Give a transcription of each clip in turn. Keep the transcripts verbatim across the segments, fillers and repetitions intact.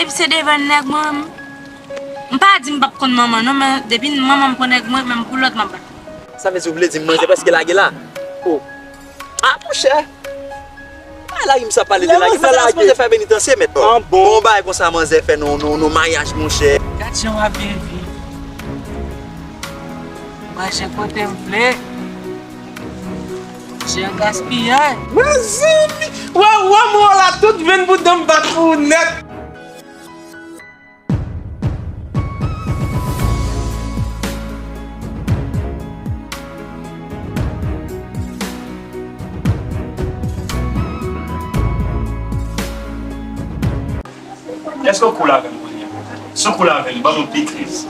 Se devan nèg mwen. M pa di m p ap konn manman non, men depi manman m pran nèg mwen, menm koulòt m ap bay. Sa vle di ou vle di m manzè prèske lage la? Oh. Ah, monchè! Ay, lari m sa pale de lage. Manzè fè penitansye, mèt. Ah, bon. Bon, bagay konsa, manzè fè non, non, non, maryaj, monchè. Gad jan w ap byen viv. Manje kote m vle. Manje an gaspiyay. Mezanmi! Wè, wè, mwen la, tout venn bouda m bat pou ou nèt. Èske w cool avè m kounye a? Si w cool avè m, ban m yon pikliz.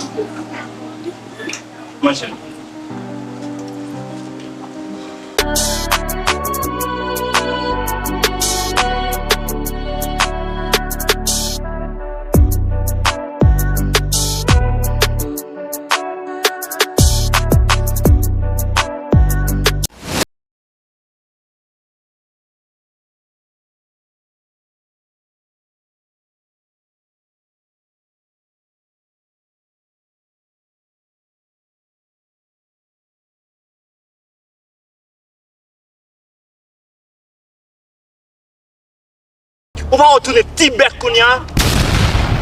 Manje l. Ou pa wè w tounen ti bèk kounye a?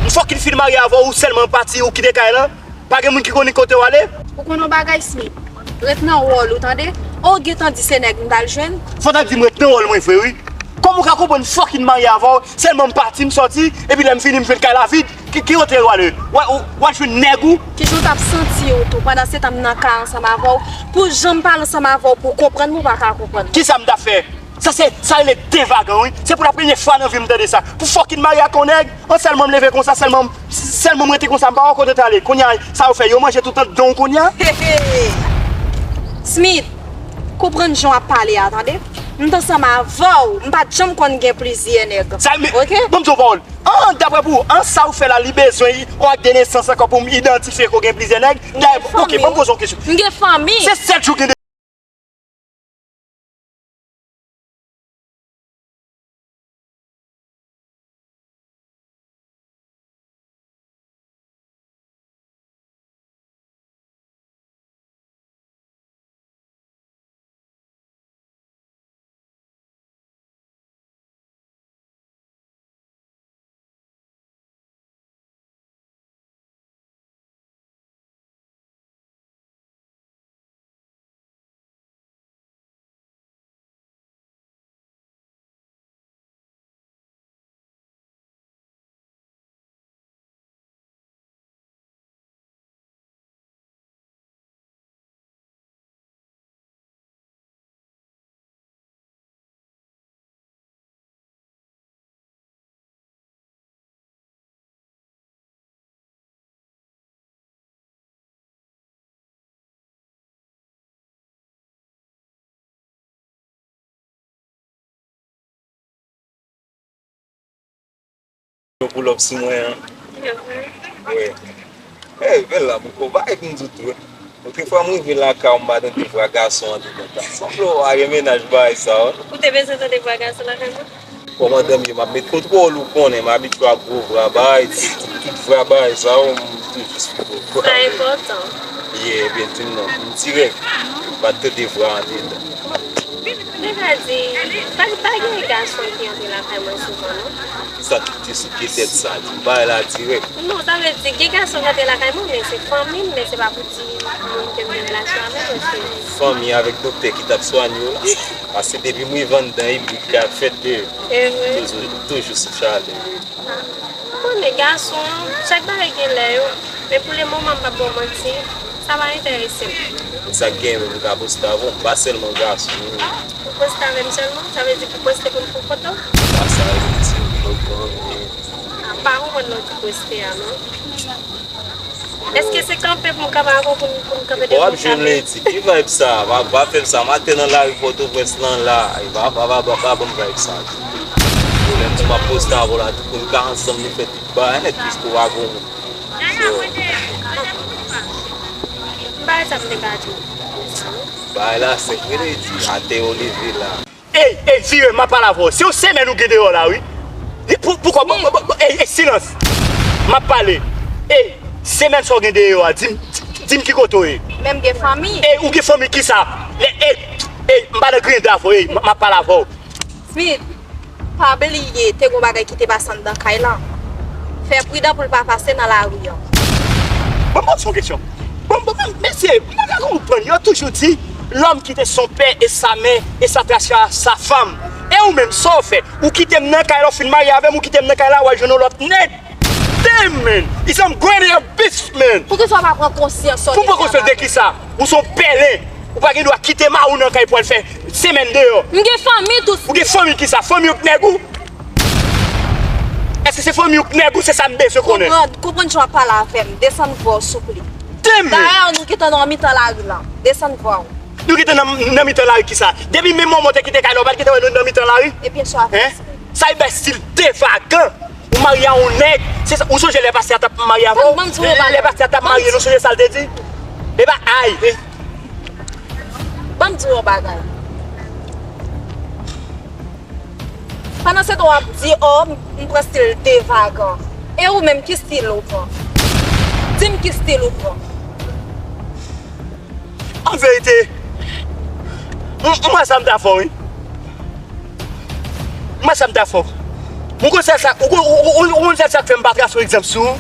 M fòk fin marye avè w, ou sèlman pati, ou kite kay lan. Pa gen moun ki konnen kote w ale. Ou konn yon bagay, Smith? Ret nan wòl ou, tande? Ou gentan di se nèg m t al jwenn. Fò w ta di m ret nan wòl mwen vre, wi. Kòman ou ka konprann m fòk fin marye avè w, sèlman m pati, m sòti, epi lè m fini, m jwenn kay la vid? Ki, ki kote w ale? W al, w al jwenn nèg ou? Kijan w t ap santi w tou pandan se tan m nan kay ansanm avè w? Pou jan m pale ansanm avè w, pou w konprann mwen, ou pa ka konprann mwen. Kisa m t ap fè? Sa se, sa rele devagan, wi. Se pou la premye fwa nan vi m tande sa. Pou fòk in marye ak yon nèg, an sèlman m leve konsa, sèlman, sèlman m rete konsa, m pa wè kote w t ale. Kounye a, sa yo fè, yo manje tout anndan w kounye a? Hey, hey. Smith, konprann jan w ap pale a, tande? M t ansanm avè w, m pa t janm konn gen plizyè nèg. Sa, men, ok? Ban m di w yon pawòl. An, daprè pou ou, an sa ou fè la, li bezwen yon ak de nesans ankò pou m idantifye ke w gen plizyè nèg? Dayè, ok, ban m poze w yon kesyon. M gen fanmi. Se sèt jou gen de Yon pull up sou mwen an. Wi. Ey, bèl la, poko bay pou m di w tou. Otrefwa m rive lakay ou, m pa tande vwa gason andedan. Sanble w pa gen mennaj bagay sa, wi. Ou te bezwen tande vwa gason lakay mwen? Kòmandan m ye, m ap met kontwòl ou konnen, m abitye ak gwo vwa bagay, tout, tout vwa bagay sa, wi, m toujou sou gwo vwa. Sa enpòtan. Yeah, ebyen, di m non, m dirèk. M pa t tande vwa andedan. Deja di, pa, pa gen gason ki antre lakay mwen souvan, non. Sa ki te sou pye tèt sa, di m bagay la dirèk. Non, sa vle di, gen gason ki antre lakay mwen, men se fanmi m, men se pa pou di moun ke m gen relasyon avè l, paske fanmi avèk doktè ki t ap swanye w la. Paske depi m rive anndan, e bri k ap fèt de toujou, toujou sou chalè. Ou konnen gason an, chak bagay gen lè yo. Men pou le moman, m p ap ba w manti, sa pa enterese m. Sa k gen menm, m ka poste avè w, m pa sèlman gason. Ou poste avè m sèlman? Sa vle di pou poste pou m pran foto? Pa sa, e ti lòt bò, e. A, pa konprann lè w di poste a, non. Èske se kanpe pou m kanpe avè w, pou m, pou m kanpe devan w? W ap jwenn ledi. Ki vibe sa? Pa, pa fè m sa. M atè nan lari Pòtoprens lan la. E pa, pa, pa, pa, pa ban m vibe sa. Lè m di m ap poste avè w la, tou pou n ka ansanm, nou fè tout bagay nèt, piske w pa gon moun. So, bagay sa m te ka di w. Bagay la senp, wi, ledi. Atè yo leve la. Ey, ey, vire, m ap pale avè w. Se yon semèn ou gen deyò la, wi. Li pou, poukò, bon, bon, bon, ey, ey, silans. M ap pale. Ey, semèn sa w gen deyò a, di m, di m ki kote w ye. Men m gen fanmi. Ey, ou gen fanmi kisa? Lè, ey, ey, m pa nan griyen avè w, ey, m, m ap pale avè w. Smith, pa bliye, te gon bagay ki te pase anndan kay lan. Fè pridan pou l pa pase nan lari an. Bon, bon, se yon kesyon. Bon, bon, bon, mesye, m pa ka konprann. Yo toujou di, l'homme quitte son père et sa mère et s'attache à sa femme. E ou menm, sa w fè? Ou kite m nan kay la, w fin marye avè m, ou kite m nan kay la, w al jwenn yon lòt nèg. Damn, man! It's some great abyss, man! Poukisa w pa pran konsyans? Pou pran konsyans de kisa? Ou se yon pèlen. Ou pa gen dwa kite mari w nan kay pou al fè semèn deyò. M gen fanmi tou. Ou gen fanmi kisa? Fanmi w k nèg ou? Èske se fanmi w k nèg ou? Se sa m bezwen konnen. Konprann, konprann jan w ap pale avè m. Desann vwa w, souple. Damn, man! Dayè, nou gentan nan mitan lari lan. Desann vwa w. Nou gentan nan, nan mitan lari kisa? Depi menm moman w te kite kay la, ou pa t gentan wè nou nan mitan lari? Ebyen, sa fè. Sa e bay stil devagan. Ou marye a yon nèg, se sa, ou sonje lè pastè a t ap marye avè w? Lè pastè a t ap marye nou, sonje sa l te di? E pa ay. Ban m di w yon bagay. Pandan se tan w ap di, o, m, m pran stil devagan. E ou menm, ki stil ou pran? Di m ki stil ou pran. An verite, m, m wè sa m ta fè w, wi. M wè sa m ta fè w. Ou konn sèl sa, ou konn, ou, ou, ou, ou konn sèl sa k fè m pa trase yon egzanp sou ou?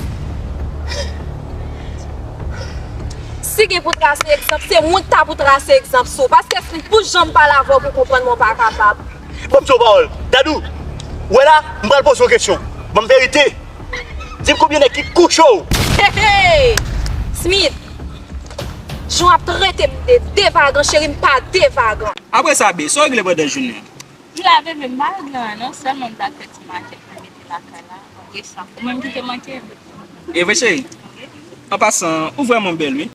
Si gen pou trase egzanp, se mwen k ta pou trase egzanp sou ou. Paske si m pou janm pale avè w pou konprann mwen, w pa kapab. Ban m di w pawòl. Dadou, ou wè la, m pral poze w kesyon. Ban m verite. Di m konbyen nèg ki kouche w? Hey, hey! Smith, jan w ap trete m de devagan, cheri, m pa devagan. Apre sa, babe, sa w regle pandan jounen an? M lave men m pa regle anyen non, sèlman m t al fè ti makèt mwen mete lakay la, apre sa. Ou menm ki te manke m. E vre, cheri? An pasan, ou vrèman bèl, wi.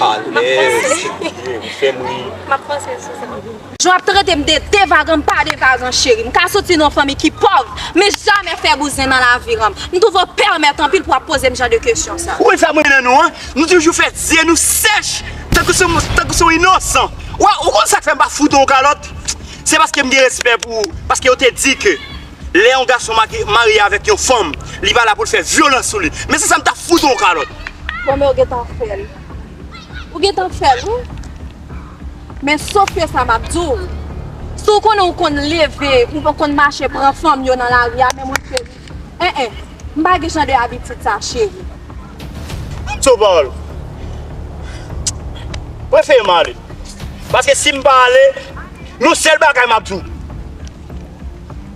Alèz. Wi, ou fè m ri. M ap panse sou sa. Jan w ap trete m de devagan, m pa devagan, cheri. M ka soti nan yon fanmi ki pòv, men jamè fè bouzen nan lavi m. M twouve w pèmèt anpil pou w ap poze m jan de kesyon sa. Ou konn sa mwen nan nou an? Nou toujou fè zye nou sèch, tankou se, tankou se yon inosan. Ou, ou konn sa k fè m pa fout ou yon kalòt? Se paske m gen respè pou ou, paske yo te di ke lè yon gason make-, marye avèk yon fanm, li pa la pou l fè vyolans sou li. Men se sa m t ap fout ou yon kalòt. Bon, men ou gentan fè l. Ou gentan fè l, wi. Men sof ke sa m ap di w, si w konnen w konn leve, ou konn mache pran fanm yo nan lari a, men mwen, cheri, en, en, m pa gen jan de abitid sa, cheri. Ban m di w pawòl. Prefere m ale. Paske si m pa ale, yon sèl bagay m ap di w.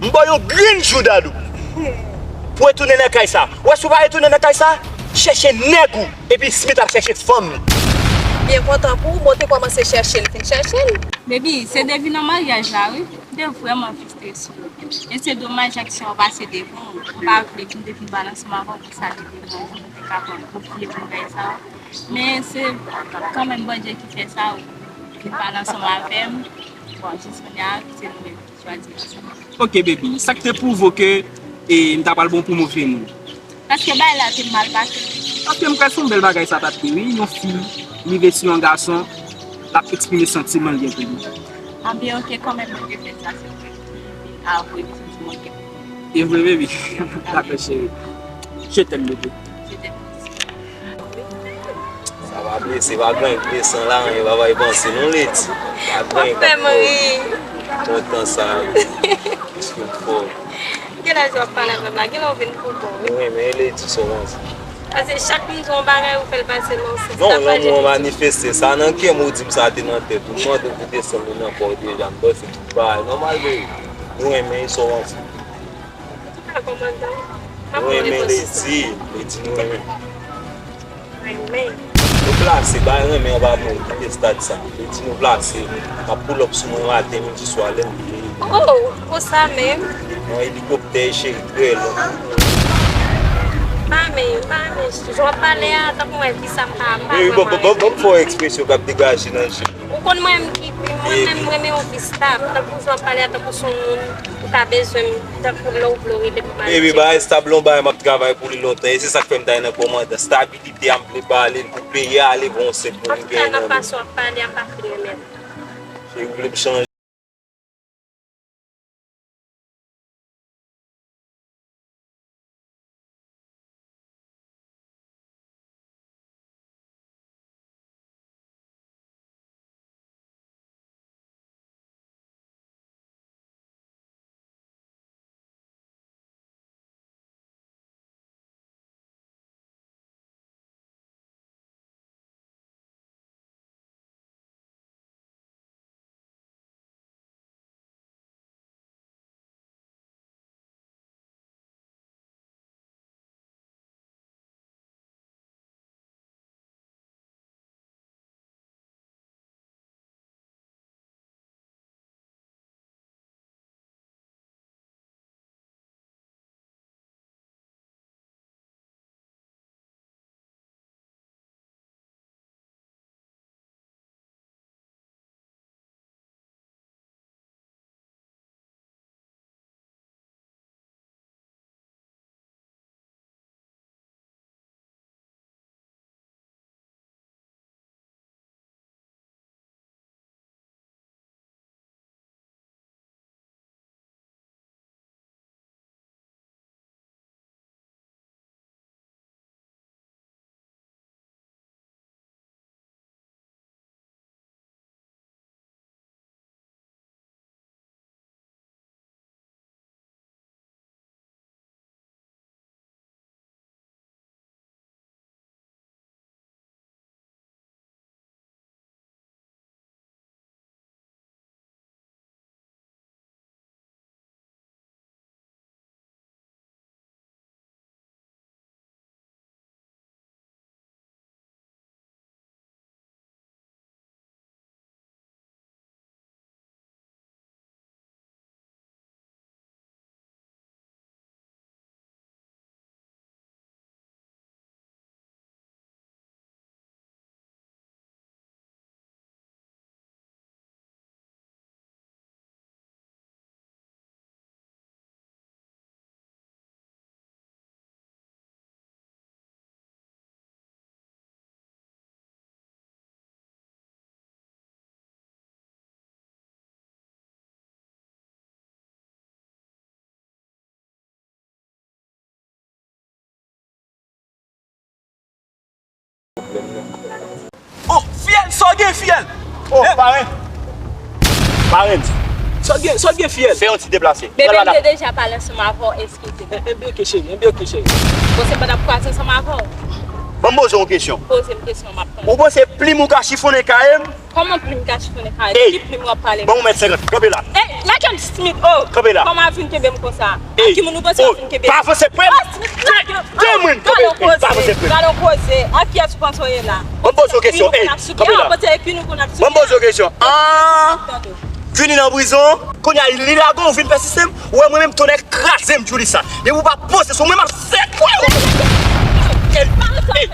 M M ba w yon grenn jou, Dadou. Pou retounen nan kay sa. Ou wè si w pa retounen nan kay sa, chèche nèg ou. Epi Smith ap chèche fanm li. Byen kontan pou ou, bon, te kòmanse chèche l, fin chèche l. Baby, se depi nan maryaj la, wi. M te vrèman frustre sou ou. E se domaj aksyon an pase devan w. M pa vle pou m te vin pale ansanm avè w pou sa te devan w, pou m te kapab konfye pou bagay sa yo. Men se kanmenm Bondye ki fè sa, ou vin pale ansanm avè m. Bon, jis kounye a, se nou menm ki chwazi ansanm. Ok, baby, sa k te pwouve w ke, e, m ta pral bon pou move moun? Paske bagay la te mal pase. Paske m kwè se yon bèl bagay sa t ap ye, wi. Yon fi rive sou yon gason, l ap eksprime santiman l gen pou li. Anben, ok, kanmenm mwen te fè sa, se vre. Avwe, m santi mwen gen. E vre, baby. Dakò, cheri. Je t'aime, baby. Je t'aime aussi. Sa va blese, pa gen desann la, men pa bay panse non, Lady. Pa gen. Ou fè m ri. Kontan sa. Piske m fò. Gen lè w ap pale avè m la, gen lè w vin pou bon, wi. Mwen renmen Lady, sa w panse? Paske chak moun di yon bagay, ou fè l pase nan sans. Non, lanmou an manifeste. Sa nan kè m, ou di m sa te nan tèt ou. M mande w pou desann li nan kò w deja. M panse tout bagay nòmal, baby. Nou renmen, sa w panse? An tou ka, kòmandan, m ap pran reponsan. Nou renmen Lady, Lady nou renmen. Renmen. Nou plase, bay renmen an pa bon, kite stad sa. Lady nou plase, m ap pull up sou mwen maten, midi, swa, lè m vle. Oh, konsa menm? Nan elikoptè, cheri, trè lwen. Pa renmen, pa renmen, jan w ap pale a, tankou mwen di sa m pa, m pa renmen. Wi, wi, bon, bon, bon, bon, fò ekspresyon k ap degaje nan je. Ou konn mwen menm ki, mwen menm, mwen renmen yon vi stab, tankou jan w ap pale a, tankou se yon moun ou ta bezwen m, tankou lè w vle w rele pou m al tcheke. Baby, bagay stab la yon bagay m ap travay pou li lontan, e se sa k fè m t al nan kòmandan. Stabilite a m vle ba li l pou peyi a ale pou yon sèt moun. Antouka, nan fason w ap pale a, m pa fin renmen l. Cheri, ou vle m chanje? Oh, fiyèl, sa w gen, fiyèl? Oh, parenn. Parenn. Sa w gen, sa w gen, fiyèl? Fè yon ti deplase. Bebe, m te deja pale ansanm avè w, eskize m. Enben, oke, cheri, enben, oke, cheri. Bon, se pandan m kwaze ansanm avè w. An poze yon kesyon. Poze m kesyon, m ap tann. Ou panse plim ou ka chifonnen kaye m? Kòman plim ka chifonnen kaye? Ey, Ki plim w ap pale? Ban mwen mèt senkant. Kanpe la. Ey, Lakem Smith, oh! Kanpe la. Kòman w vin kenbe m konsa? Ey, Ak ki moun ou panse oh, w vin kenbe? pa avanse pwen. Te mwen, kanpe. Pa avanse pwen. Gade w koze, gade w koze. Ak kiyès ou panse w ye la? Ban m poze yon kesyon. Ey, kanpe la. Panse ki nou konn ap sou Ban m poze yon kesyon. Ah, Queenie nan prizon. Kounye a li lage w vin pèsiste m. Ou wè mwen menm tonnè kraze m Julissa. Depi w pa poze sou mwen m ap sèk wè w. Ey, ey,